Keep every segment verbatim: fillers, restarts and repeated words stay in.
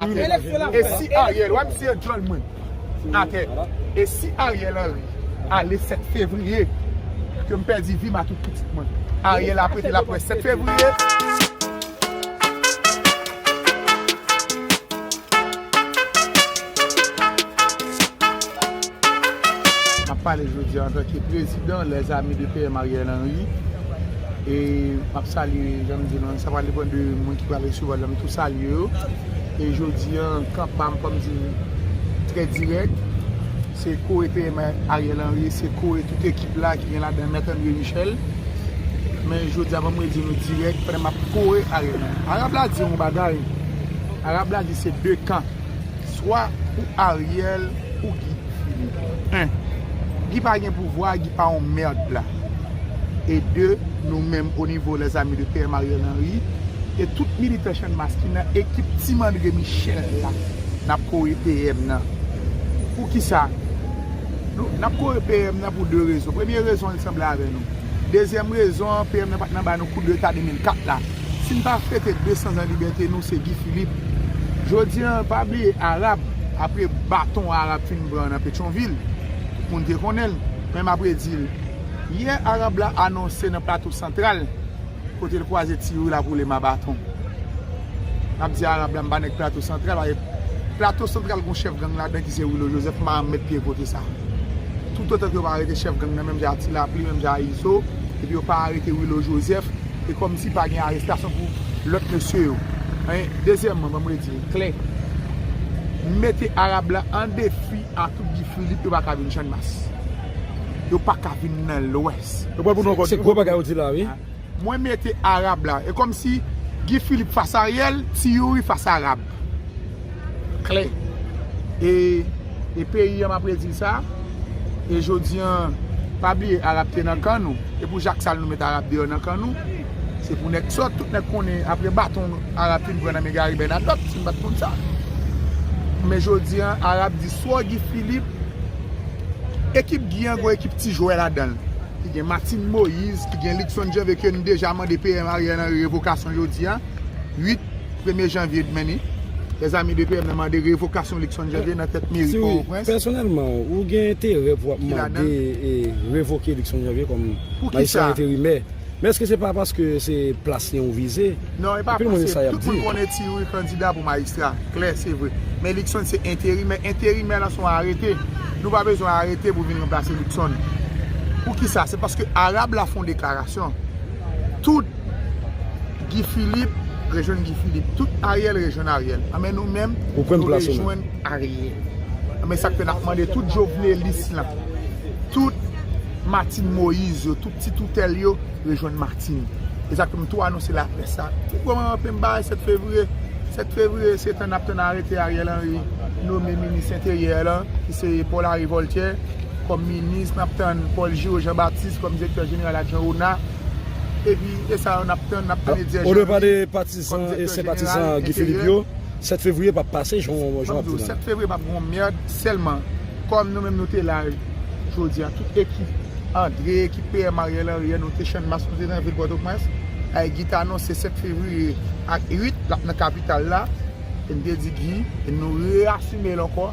E si Ariel, wè misye djòl mwen atè. E si Ariel Henry ale sèt fevriye, ke m pèdi vi m a tout pitit mwen. Ariel ap rete la pou sèt fevriye. M ap pale jodi a antanke prezidan Les Amis de P M Ariel Henry. E m ap salye, jan m di nou, sa pral depann de moun ki pral resevwa l la, m tou salye yo. E jodi a, kanpe m, kòm di, trè dirèk. Se kore P M Ariel Henry, se kore tout ekip la ki gen ladan Mèt André Michel. Men jodi a, ban m di nou dirèk, pandan m ap kore Ariel Henry. Arab la di yon bagay. Arab la di se de kan. Swa ou Ariel ou Guy Philippe. En, Guy pa gen pouvwa, Guy pa yon mèd la. E de, nou menm o nivo Les Amis de P M Ariel Henry, e tout militan Channmas ki nan ekip Team André Michel la, n ap kore P M nan. Poukisa? Nou, n ap kore P M nan pou de rezon. Premye rezon, li sanble avè nou. Dezyèm rezon an, P M nan pa t nan ba nou koudeta de mil kat la. Si n pa fete de san zan libète nou, se Guy Philippe. Jodi a, pa bliye Arab, apre baton Arab fin pran nan Petyonvil, tout moun te konnen l, men m ap redi l. Yè, Arab la anonse nan Plato Santral, kote l kwaze Ti Youri l ap woule m a baton. M ap di Arab la, m pa nèg Plato Santral, paske Plato Santral gon chèf gang ladan ki se Willo Joseph, m pa janm met pye kote sa. Toutotan ke yo pa arete chèf gang nan, menm jan a Ti Lapli, menm jan a Izo, epi yo pa arete Willo Joseph, e kòmsi pa gen arestasyon pou lòt mesye yo. Hein? Dezyèmman, ban m redi l klè, m mete Arab la an defi a tout Guy Philippe, yo pa ka vin Channmas. Yo pa ka vin nan Lwès. Yo pral pou nou ankò. Se gwo bagay ou di la, wi. Mwen mete Arab la. E kòmsi Guy Philippe fas Ariel, Ti Youri fas Arab. Klè. E, e peyi an, m ap redi l sa. E jodi an, pa bliye Arab te nan kan nou. E pou Jaksal nou met Arab deyò nan kan nou. Se pou nèg sòt, tout nèg konnen apre baton Arab fin pran nan men Gary Bernadotte, si m pa t konn sa. Men jodi an, Arab di swa Guy Philippe, ekip Guy an gon ekip ti jwè ladan l. Ki gen Martine Moïse, ki gen Luckson Janvier ke n deja mande P M Ariel Henry revokasyon jodi a, uit, premye janvye, dmen ni. Lèzami de P M nan mande revokasyon Luckson Janvier nan tèt meri Pòtoprens. Pèsonèlman, ou gen enterè pou w ap mande e revoke Luckson Janvier kòm majistra enterimè. Men èske se pa paske se plas li an ou vize? Non, e pa pase. Tout moun konnen Ti Youri kandida pou majistra. Klè, se vre. Men Luckson se enterimè. Enterimè lan se yon arete. Nou pa bezwen arete pou vin ranplase Luckson. Poukisa? Se paske Arab la fè yon deklarasyon. Tout Guy Philippe rejwenn Guy Philippe. Tout Ariel rejwenn Ariel. Anben nou menm, nou rejwenn Ariel. Anben sa k fè n ap mande tout Jovenelis lan, tout Martine Moïse yo, tout ti toutèl yo, rejwenn Martine. E sa ke m tou anonse laprès sa. Ti gwo manman pen bagay sèt fevriye. Sèt fevriye, se tan n ap tann arete Ariel Henry nome minis enteryè lan, ki se Paul Henri Voltaire, kòm minis, n ap tann Paul Giraud Jean Baptiste kòm direktè jeneral adjwen ona. Epi, e sa yo n ap tann, n ap tann Edier Jean Louis kòm direktè jeneral enteryè. Sèt fevriye p ap pase, jan w ap di la. Sèt fevriye p ap gen yon mèd, sèlman, kòm nou menm nou te la jodi a, tout ekip André, ekip P M Ariel Henry an, nou te Channmas, nou te nan vil Pòtoprens. Ay, Guy te anonse sèt fevriye ak uit, l ap nan kapital la. E n te di Guy, e nou reyasime l ankò.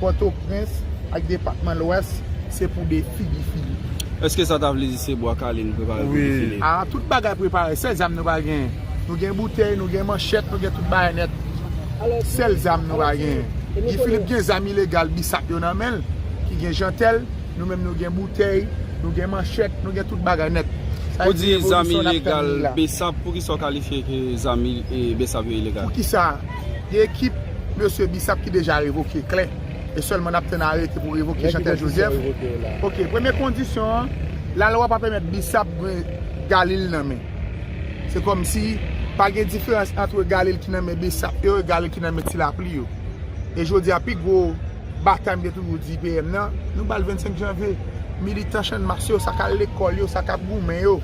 Pòtoprens ak depatman Lwès, se pou defi Guy Philippe. Èske sa ta vle di se bwa kale n prepare pou Guy Philippe? A, tout bagay prepare, sèl zam nou pa genyen. Nou gen boutèy, nou gen manchèt, nou gen tout bagay nèt. Sèl zam nou pa genyen. Guy Philippe gen zam ilegal bisap yo nan men l, ki gen jantèl, nou menm nou gen boutèy, nou gen manchèt, nou gen tout bagay nèt. Ou di zam ilegal besap, poukisa w kalifye ke zam i- e, besap yo ilegal? Poukisa? Gen ekip mesye bisap ki deja revoke, klè. E sèlman n ap tann arete pou revoke Jean Tel Joseph. Ok, premye kondisyon an, lalwa pa pèmèt bisap gen galil nan men. Se kòmsi pa gen diferans ant galil ki nan men bisap yo e galil ki nan men ti lapli yo. E jodi a, pi gwo batay m te toujou di P M nan, nou ba l vennsenk janvye. Militan Channmas yo, sa k al lekòl yo, sa k ap goumen yo,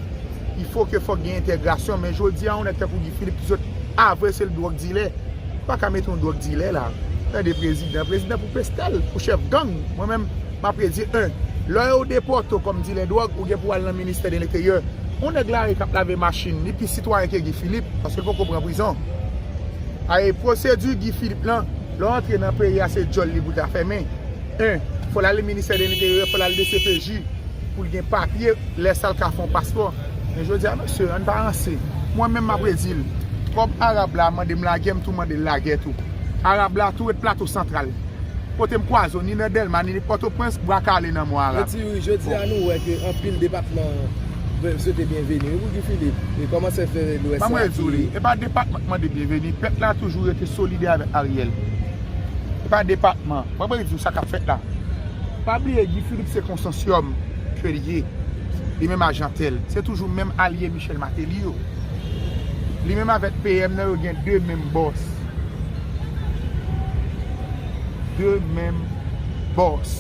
il faut que fòk gen entegrasyon. Men jodi a, yon nèg tankou Guy Philippe ki sot avwe se l dwòg dilè. Ou pa ka mete yon dwòg dilè la. Tande prezidan. Prezidan pou pestèl, pou chèf gang. Mwen menm, m ap redi en. Lè yo depòte w kòm dilè dwòg, ou gen pou al nan ministè de lenteryè. Yon nèg lari k ap lave machin, li pi sitwayen ke Guy Philippe, paske l poko pran prizon. Aye, pwosedi Guy Philippe lan, lè w antre nan peyi a, se djòl li pou ta fèmen. En, fò l ale ministè de lenteryè, fò l al D C P J pou l gen papye, lè sa l ka fè yon paspò. Men jodi a, mesye, ann pa ranse. Mwen menm m ap redi l. Kòm Arab la mande m lagè, m tou mande l lagè tou. Arab la tou ret Plato Santral. Kote m kwaze w, ni nan Dèlma, ni Pòtoprens, bwa kale nan mwa Arab. Eti wi, jodi a nou wè ke anpil depatman swete byenveni wi pou Guy Philippe. E kòman sa fè lwès la ki... Ban mwen di w li, e pa depatman k mande byenveni, pèp la toujou rete solidè avèk Ariel. E pa depatman. Mwen mwen di w sa k ap fèt la. Pa bliye Guy Philippe se konsansyòm ke l ye. Li menm a Jeantel. Se toujou menm alye Michel Martelly yo. Li menm avèk P M nan yo gen de menm bòs. De menm bòs.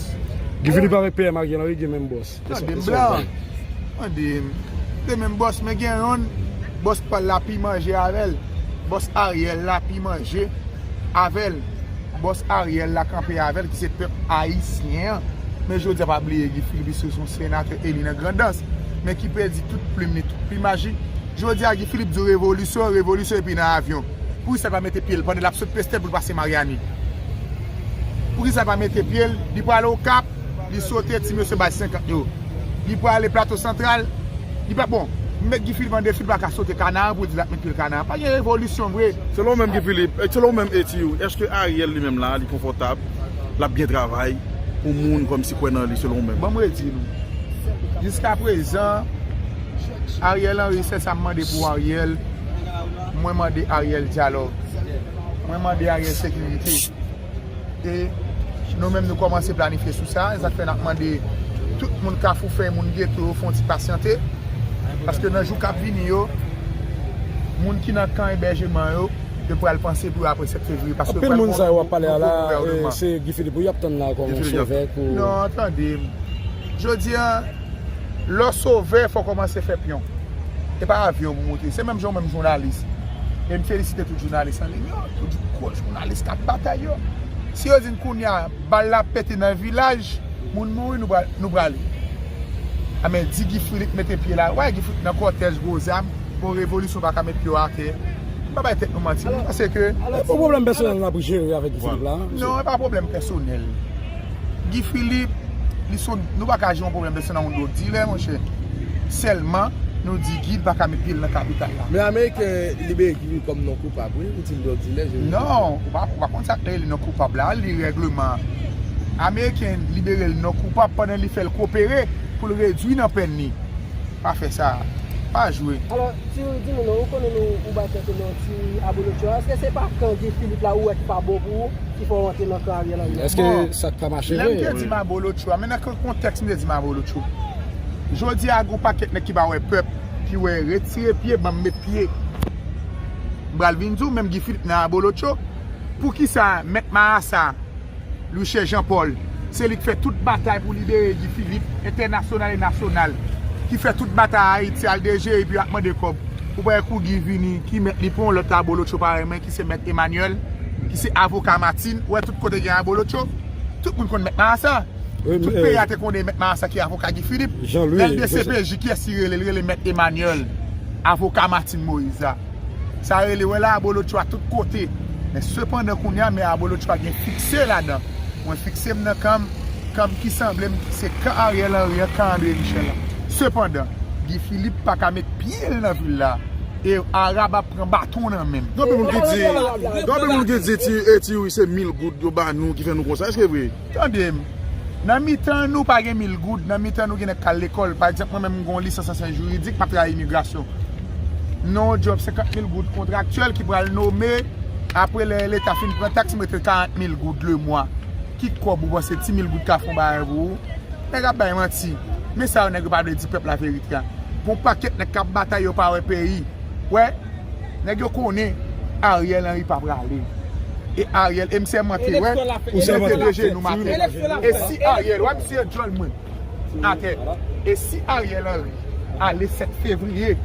Guy Philippe avèk P M Ariel Henry gen menm bòs. Tande m blan. Tande m. De menm bòs, men gen yonn, bòs pa l la pi manje avè l. Bòs Ariel la pi manje avè l. Bòs Ariel la kanpe avè l, ki se pèp ayisyen an. Men jodi a pa bliye Guy Philippe se yon senatè eli nan Grandans, men ki pèdi tout plim li, tout plimaj li. Jodi a Guy Philippe di w revolisyon, revolisyon epi nan avyon. Poukisa l pa mete pye l pandan l ap sot Pestèl pou l pase Maryani? Poukisa l pa mete pye l? Li prale Okap, li sote ti mesye baz senkant yo. Li prale Plato Santral, li pa bon. Mèt Guy Philippe an defi, li pa ka sote Kanaran pou di l ap met pye l Kanaran. Pa gen revolisyon vre. Selon ou menm Guy Philippe, e selon ou menm Eti, èske Ariel li menm la, li konfòtab, l ap byen travay pou moun kòmsi kwè nan li selon ou menm? Ban m redi nou. Jiskaprezan, Ariel Henry, sèl sa m mande pou Ariel, mwen mande Ariel dyalòg. Mwen mande Ariel sekirite. E nou menm nou kòmanse planifye sou sa, e sa k fè n ap mande tout moun Kafou Fèy, moun geto yo fè yon ti pasyante. Paske nan jou k ap vini yo, moun ki nan kan ebèjeman yo, yo pral panse pou yo apre sèt fevriye. Paske yo pral gen yon nouvo gouvènman. Anpil moun sa yo ap pale a la, e, se Guy Philippe pou y ap tann la kòm yon sovè pou... Non, tande m. Jodi a, lè w sovè, fò w kòmanse fè pyon. E pa avyon pou moute. Se menm jan w menm jounalis. E m felisite tout jounalis an liy yo, tout gwo jounalis k ap batay yo. Si yo di n kounye a, bal la pete nan vilaj, moun mouri, nou pral, nou prale. A men di Guy Philippe mete pye la. Wè Guy Philippe nan kòtèj gwo zam, bon revolisyon pa ka met pye w atè. M pa bay tèt nou manti, m panse ke... E pou pwoblèm pèsonèl n ap jere avèk Guy Philippe la, a? Non, e pa pwoblèm pèsonèl. Guy Philippe, li se yon, nou pa ka jere yon pwoblèm pèsonèl ak yon dwòg dilè, monchè. Sèlman, nou di Guy pa ka met pye l nan kapital la. Men Ameriken libere Guy Philippe kòm non koupab, wi, pou di l dwòg dilè, jere. Non, ou pa, ou pa konn sa k rele non koupab la, li règleman. Ameriken libere l non koupab pandan li fè l kopere pou l redui nan pèn li. Pa fè sa. Pa jwe. Alò, Ti, di nou non, ou konnen nou, ou bay tèt ou non, Ti Abolotcho a. Èske se pa kan Guy Philippe la ou wè ki pa bon pou ou, ki fè w antre nan kan Ariel Henry a? Èske sa ka mache vre? Bon, lè m te di m Abolotcho a, men nan ki kontèks m te di m Abolotcho? Jodi a, gen yon pakèt nèg ki pa wè pèp, ki wè retire pye, ban m met pye. M pral vin di w, menm Guy Philippe nan Abolotcho. Poukisa Mèt Marasa Louis Jean Paul, se li k fè tout batay pou libere Guy Philippe, entènasyonal e nasyonal, ki fè tout batay Ayiti al D G, epi ap mande kòb. Ou pa wè kou Guy vini, ki mèt li pran yon lòt Abolotcho parèy mwen, ki se Mèt Emmanuel, ki se avoka Martine. Ou wè tout kote gen Abolotcho, tout moun konn Mèt Marasa. Tout peyi a te konnen Mèt Marasa ki avoka Guy Philippe. Lè l D C P J, kiyès li rele? Li rele Mèt Emmanuel, avoka Martine Moïse la. Sa rele, wè la, Abolotcho a tout kote. Men sepandan, kounye a, men Abolotcho a gen fikse ladan. Mwen fikse m nan kan m, kan m ki sanble m, se kan Ariel Henry an, kan André Michel la. Sepandan, Guy Philippe pa ka met pye l nan vil la. E Arab ap pran baton nan men m. Gen anpil moun ki di, gen anpil moun ki di, ti, e, ti, wi, se mil goud yo ba nou ki fè nou konsa. Èske vre? Tande m. Nan mitan nou pa gen mil goud, nan mitan nou gen nèg k al lekòl. Pa egzanp, mwen menm m gen yon lisans an syans jiridik, m ap travay imigrasyon. M nan yon djòb senkant mil goud kontraktyèl ki pral nome, apre lè Leta fin pran taks, m rete karant mil goud lemwa. Ki kòb ou panse ti mil goud ka fè yon bagay pou ou? Nèg ap bay manti. Men sa yo nèg yo pa vle di pèp la verite a. Gon pakèt nèg k ap batay yo pa wè peyi. Wè, nèg yo konnen Ariel Henry pa prale. E Ariel, e m sèmante, wè, m mete de jenou m atè. E si Ariel, wè, m siye djòl mwen atè. E si Ariel Henry ale sèt fevriye,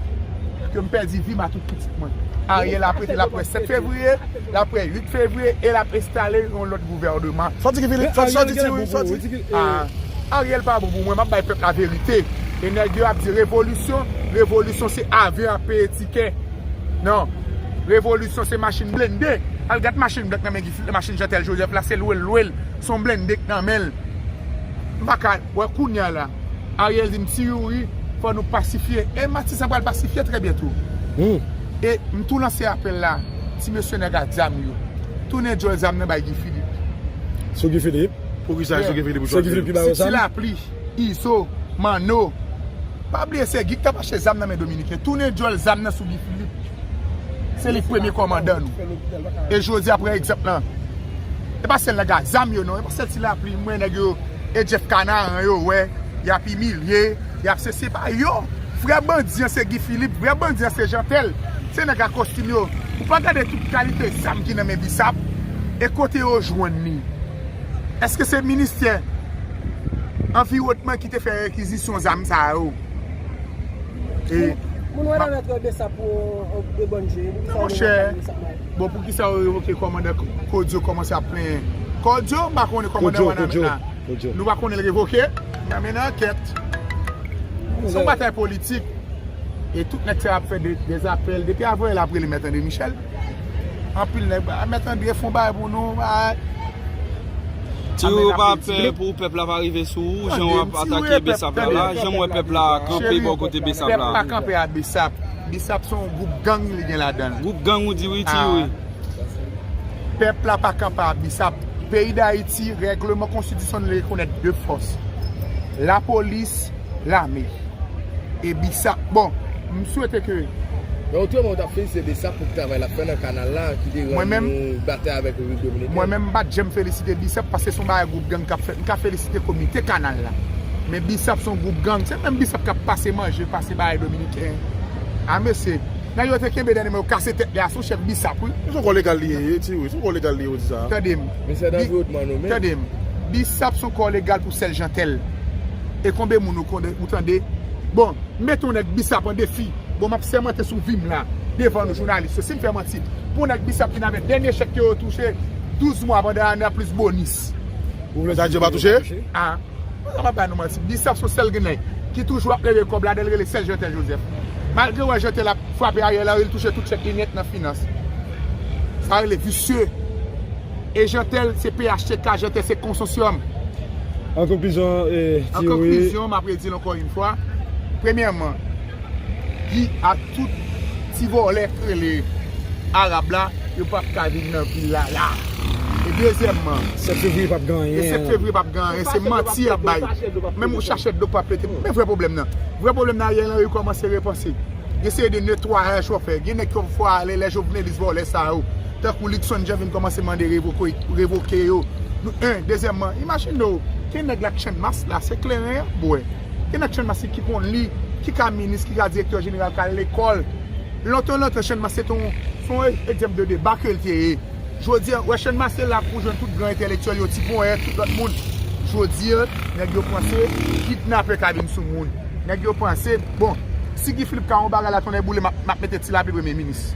ke m pèdi vi m a tout pitit mwen. Ariel ap rete, l ap wè sèt fevriye, l ap wè uit fevriye, e l ap enstale yon lòt gouvèneman. Sòti ki fini, sòti, sòti, ti wi, sòti. Ah, Ariel pa bon pou mwen, m ap bay pèp la verite. E nèg yo ap di revolisyon, revolisyon se avyon ap peye tikè. Non, revolisyon se machin blende. Al gad machin blòk nan men Guy Philippe, machin Jeantel Joseph la, se lwe l lwe l, se yon blende k nan men l. M pa ka wè kounye a la. Ariel di m, Ti Youri, fò nou pasifye. E Matisan pral pasifye trè byento. E m tou lanse apèl la, ti mesye nèg a zam yo. Tounen djòl zam nan bay Guy Philippe. Sou Guy Philippe? Poukisa sou Guy Philippe ou chwazi? Sou Guy Philippe ki ba yo zam? Ti Lapli, Izo, Manno. Pa bliye se Guy k t ap achte zam nan men Dominiken. Tounen djòl zam nan sou Guy Philippe. Se li k premye kòmandan nou. E jodi a pran egzanp lan. E pa sèl nèg a zam yo non, e pa sèl Ti Lapli, m wè nèg yo, e Jeff Kanaran yo wè, y ap imilye, y ap se, se pa yo. Vrè bandi an se Guy Philippe, vrè bandi an se Jeantel, se nèg a kostim yo. Ou pa gade tout kalite zam ki nan men Bisap, e kote yo jwenn li? Èske se ministè anviwònman ki te fè rekizisyon zam sa yo? E moun wè nan mèt Besap pou de bòn je. Monchè, bon, poukisa yo revoke kòmandan Kodyo kòmanse ap plenyen? Kodyo, m pa konnen kòmandan Wanament la. Nou pa konnen l revoke? N a mennen ankèt. Se yon batay politik. E tout nèg sa ap fè de, de apèl. Depi avril ap rele Mèt André Michel. Anpil nèg, "Ah, Mèt André fè yon bagay pou nou, bagay." Ti Youri, ou pa pè pou pèp la pa rive sou ou, jan w ap atake Besap la la, jan m wè pèp la kanpe bò kote Besap la. Pèp pa kanpe a Besap. Bisap se yon gwoup gang li gen ladan l. Gwoup gang ou di wi, Ti Youri. Pèp la pa kanpe a Bisap. Peyi Dayiti, règleman konstitisyon n rekonèt de fòs. Lapolis, lame. E Bisap, bon, m swete ke... Men otreman, ou t ap felisite Bisap pou travay l ap fè nan kanal la, ki te rann nou batay avèk Repiblik Dominiken. Mwen menm, m pa t janm felisite Bisap paske se yon bagay gwoup gang k ap fè. M ka felisite komite kanal la. Men Bisap se yon gwoup gang. Se menm Bisap k ap pase manje, pase bagay Dominiken. A mesye, nèg yo te kenbe dènye men yo kase tèt li a, se yon chèf Bisap, wi. Se yon kò legal li ye, Ti Youri, se yon kò legal li ye, ou di sa. Tande m. Men se nan anviwònman nou menm. Tande m. Bisap se yon kò legal pou sèl Jeantel. E konbe moun ou konde, ou tande? Bon, m mete yon nèg Bisap an defi. Bon, m ap sèmante sou vi m la, devan nou jounalis yo, si m fè manti, pou nèg Bisap vin avèk dènye chèk ke yo touche, douz mwa pandan ane a plis bonis. Ou vle di yo pa touche? A. Mwen pa bay nou manti. Bisap se sèl gen nèg ki toujou ap leve kòb la, dèyè l rele sèl Jeantel Joseph. Malgre wè Jeantel ap frape Ariel Henry, li touche tout chèk li nèt nan finans. Sa rele visye. E Jeantel se P H T K, Jeantel se konsosyòm. An konklizyon, e, Ti Youri. An konklizyon, m ap redi l ankò yon fwa. Premyèman, Guy ak tout ti vòlè k rele Arab la, yo p ap ka vin nan vil la la. E dezyèmman, sèt fevriye p ap gen anyen. E sèt fevriye p ap gen anyen, se manti y ap bay. Menm yon sachèt dlo k p ap pete. Men vrè pwoblèm nan. Vrè pwoblèm nan, Ariel Henry kòmanse repanse. Li eseye de netwayaj w ap fè. Gen nèg ki fè ale lè jovnelis vòlè sa yo. Tankou Luckson Jean vin kòmanse mande revoke, revoke yo. Nou, en, dezyèmman, imajine w, gen nèg la k Channmas la, se kleren y ap bwè. Gen nèg Channmas ki konn li, ki ka minis, ki ka direktè jeneral, k al lekòl. Lontan, lontan, Channmas se te yon, se yon egzanp de deba ke l te ye. Jodi a, wè Channmas se la pou jwenn tout gran entèlektyèl yo, Ti Ponyèt, tout lòt moun. Jodi a, nèg yo panse kidnapè ka vin sou moun. Nèg yo panse, bon, si Guy Philippe ka yon bagay la, tonnè boule, m ap, m ap mete Ti Lapli premye minis.